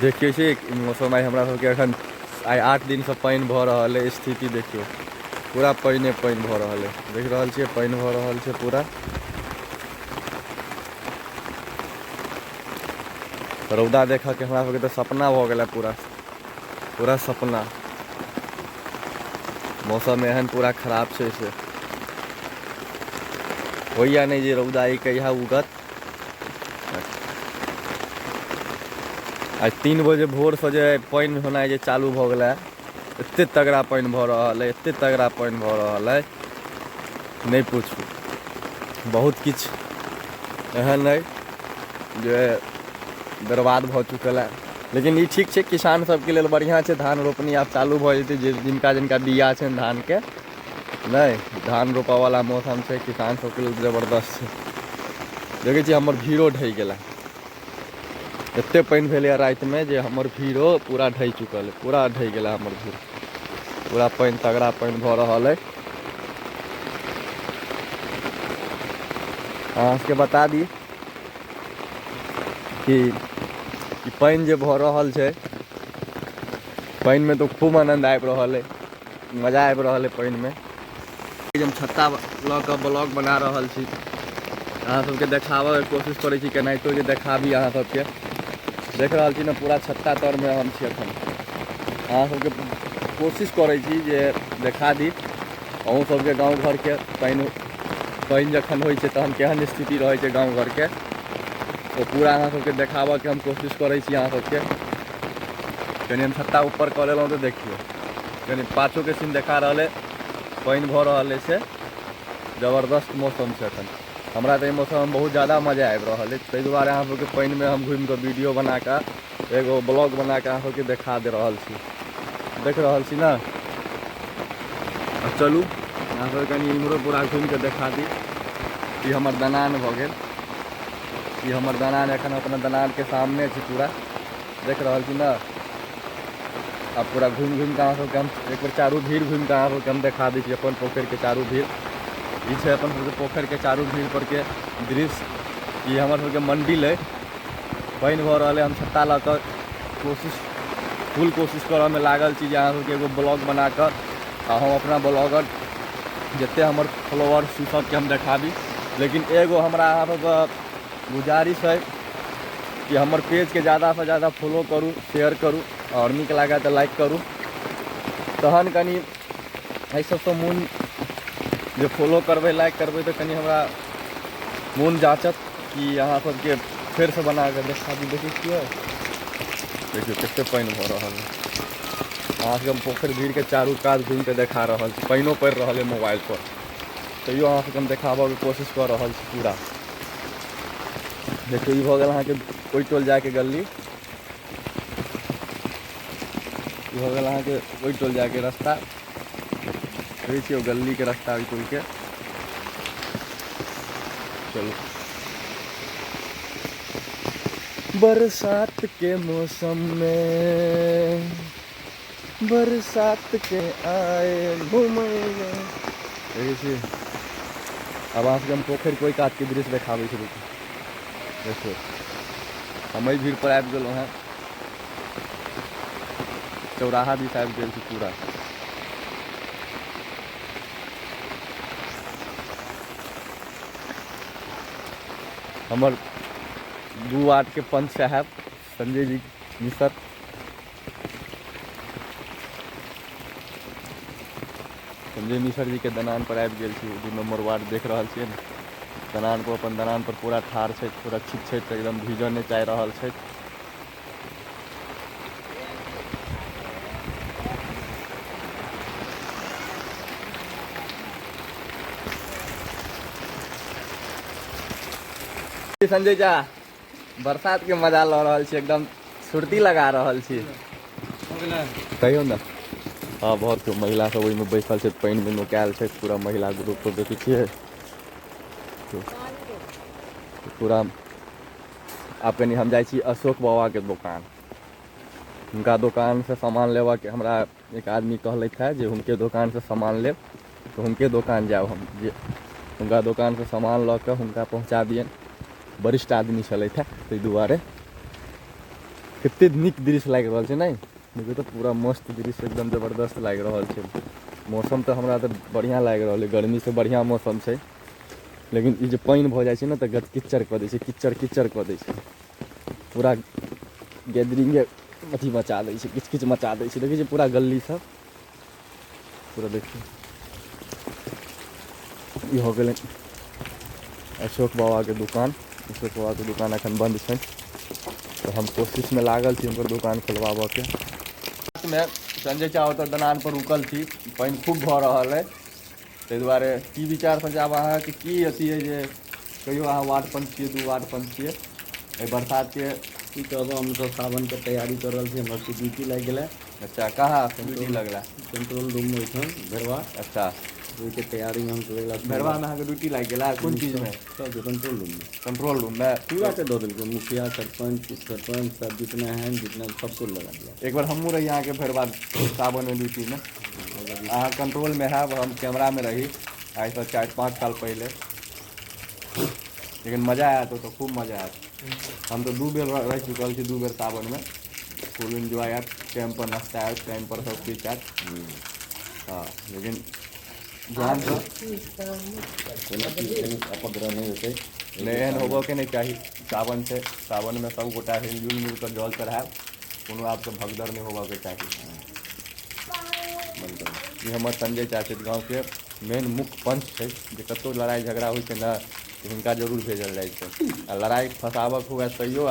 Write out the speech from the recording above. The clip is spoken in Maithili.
देखियौ छै मौसम आइ हमरा सबके एखन आइ 8 दिनसँ पानि भऽ रहल अइ। स्थिति देखियौ, पूरा पानिए पानि भऽ रहल अइ। देख रहल छियै पानि भऽ रहल छै पूरा। रौदा देखऽके हमरा सबके तऽ सपना भऽ गेलै पूरा, पूरा सपना। मौसम एहन पूरा खराब छै से होइया नहि जे रौदा ई कहिया उगत। आइ 3 बजे भोरसँ जे पानि होनाइ जे चालू भऽ गेलै, एते तगड़ा पानि भऽ रहल अइ, एते तगड़ा पानि भऽ रहल अइ, नहि पूछू। बहुत किछु एहन अइ जे बर्बाद भऽ चुकल है। लेकिन ई ठीक छै, किसान सबके लेल बढ़िआँ छै। धान रोपनी आब चालू भऽ जेतै, जे जिनका जिनका बिया छनि धानके, नहि धान रोपऽवला मौसम छै, किसान सबके लेल जबरदस्त छै। देखै छियै हमर भीड़ो ढहि गेलै, एते पानि भेलैए रातिमे जे हमर भीड़ो पूरा ढहि चुकल अइ, पूरा ढहि गेलै हमर भीड़। पूरा पानि तगड़ा पानि भऽ रहल अइ। अहाँ सबके बता दी कि ई पानि जे भऽ रहल छै, पानिमे तऽ खूब आनन्द आबि रहल अइ, मजा आबि रहल अइ पानिमे। हम छत्ता लऽ कऽ ब्लॉग बना रहल छी, अहाँ सबके देखाबऽके कोशिश करै छी केनाहितो जे देखाबी अहाँ सबके। देख रहल छी ने, पूरा छत्ता तरमे हम छी एखन। अहाँ सबके कोशिश करै छी जे देखा दी अहूँ सबके गाँव घरके पानि पानि जखन होइ छै तहन केहन स्थिति रहै छै गाँव घरके, ओ पूरा अहाँ सबके देखाबऽके हम कोशिश करै छी अहाँ सबके। कनि हम छत्ता ऊपर कऽ लेलहुँ तऽ देखियौ कनि पाछूके सीन देखा रहल अइ, पानि भऽ रहल अइ से जबरदस्त मौसम छै एखन। हमरा तऽ एहि मौसममे बहुत ज्यादा मजा आबि रहल अइ, ताहि दुआरे अहाँ सबके पानिमे हम घुमिकऽ वीडियो बनाकऽ एगो ब्लॉग बनाकऽ अहाँ सबके देखा दे रहल छी। देख रहल छी ने। आ चलू अहाँ सबके कनि इम्हरो पूरा घुमिकऽ देखा दी। ई हमर दलान भऽ गेल, ई हमर दलान, एखन अपना दलानके सामने छी पूरा, देख रहल छी ने। आब पूरा घुमि घुमि कऽ अहाँ सबके हम एक बेर चारू भीड़ घुमि कऽ अहाँ सबके हम देखा दै छी अपन पोखरिके चारू भीड़। ई छै अपन सबके पोखरिके चारू भीड़ परके दृश्य। ई हमर सबके मंडिल अइ। पानि भऽ रहल अइ, हम छत्ता लऽ कऽ कोशिश फुल कोशिश करऽमे लागल छी जे अहाँ सबके एगो ब्लॉग बना कऽ आ हम अपना ब्लॉगर जते हमर फॉलोअर्स छी सबके हम देखाबी। लेकिन एगो हमरा अहाँ सबके गुजारिश अइ कि हमर पेजके ज्यादासँ ज्यादा फॉलो करू, शेयर करू आओर नीक लागै तऽ लाइक करू। तहन कनि एहि सबसँ मोन जे फॉलो करबै, लाइक करबै तऽ कनि हमरा मोन जाचत कि अहाँ सबके फेरसँ बनाकऽ देखाबी। देखै छियै, देखियौ कते पानि भऽ रहल है। अहाँ सबके हम पोखरि भीड़के चारू कात घुमिकऽ देखा रहल छी। पानिओ पड़ि रहल है मोबाइल पर, तैयो अहाँ सबके हम देखाबऽके कोशिश कऽ रहल छी पूरा। देखियौ ई भऽ गेल अहाँके ओहि टोल जायके गली, ई भऽ गेल अहाँके ओहि टोल जायके रास्ता। देखै छियै गलीके रास्ता ओहि टोलके। चलू, बरसात के मौसम में बरसात के आए घूमे। देखै छियै, आब अहाँ सबके हम पोखरि ओहि कातके दृश्य देखाबै छी। रुकू, देखियौ हम एहि भीड़ पर आबि गेलहुँ हेँ, चौराहा दिस आबि गेल छी पूरा। हमर 2 वार्ड के पंच साहब संजय जी मिश्र, संजय मिश्र जी के दलान पर आबि गेल छी। 2 नंबर वार्ड देख रहल छियै ने, दलान पर अपन दलान पर पूरा ठाढ़ छथि, सुरक्षित छथि, एकदम भीजऽ नहि चाहि रहल छथि। संजय चा बरसात के मजा लऽ रहल छी, एकदम सुरती लगा रहल छी। कहियौ ने। हँ, बहुत महिला सब ओहिमे बैसल छै, पानिमे नुकायल छै पूरा महिला ग्रुप सब देखै छियै पूरा। आब कनि हम जाइ छी अशोक बाबाके दोकान, हुनका दोकानसँ सामान लेबऽके हमरा एक आदमी कहलथि है जे हुनके दोकानसँ सामान लेब, तऽ हुनके दोकान जायब हम, जे हुनका दोकानसँ सामान लऽ कऽ हुनका पहुँचा दियनि। वरिष्ठ आदमी छलथि है ताहि दुआरे। कते नीक दृश्य लागि रहल छै। नहि देखियौ तऽ पूरा मस्त दृश्य, एकदम जबरदस्त लागि रहल छै। मौसम तऽ हमरा तऽ बढ़िआँ लागि रहल है, गर्मीसँ बढ़िआँ मौसम छै। लेकिन ई जे पानि भऽ जाइ छै ने तऽ गद किच्चर कऽ दै छै, किच्चर किच्चर कऽ दै छै, पूरा गैदरिंगे अथी मचा दै छै, किच किच मचा दै छै। देखै छियै पूरा गली सब पूरा। देखियौ, ई हो गेलै अशोक बाबाके दुकान। अशोक बाबाके दुकान एखन बन्द छै, तऽ हम कोशिशमे लागल छी हुनकर दुकान खोलबाबऽके मे। संजय चा ओतऽ दलान पर रुकल छी, पानि खूब भऽ रहल अइ, ताहि दुआरे की विचार संजय, आब अहाँके की अथी अइ जे कहियो अहाँ वार्ड पंच छियै, 2 वार्ड पंच छियै, एहि बरसातके की कहब, हमसब सावनके तैयारी कर रहल छी, हमर सबके ड्यूटी लागि गेलै। अच्छा, कहाँ ड्यूटी लगला? कंट्रोल रूम में ओहिठाम भैरवा। अच्छा। ओहिके तैयारीमे हमसब अगिला भैरवामे अहाँके ड्यूटी लागि गेला? कोन चीजमे? सबके कंट्रोल रूम में। कंट्रोल रूम में। पूरा के दऽ देलकै, मुखिया, सरपंच, उप सरपंच सब जितना है, जितना सबको लगा दिया। एक बार हमहूँ रही अहाँके भैरवा सावनमे ड्यूटीमे, अहाँ कंट्रोलमे हैब, हम कैमरामे रही आइसँ 4-5 साल पहिले। लेकिन मजा आयत ओतऽ, खूब मजा आयत। हम तऽ 2 बेर रहि चुकल छी, 2 बेर सावनमे फुल एन्जॉय आयत, टाइमपर नाश्ता आयत, टाइमपर सब किछु आयत। हँ, लेकिन ध्यानसँ कोनो चीजके अपग्रह नहि हेतै। नहि, एहन होबऽके नहि चाही। सावन छै, सावनमे सब गोटा हिलजुल मिल कऽ जल चढ़ायब, कोनो आपके भगदड़ नहि होबऽके चाही। ई हमर संजय चाचा गाँवके मेन मुख्य पंच छै, जे कतहु लड़ाइ झगड़ा होइ छै ने तऽ हिनका जरूर भेजल जाइ छै, आ लड़ाइ फँसाबक हुए तैयो।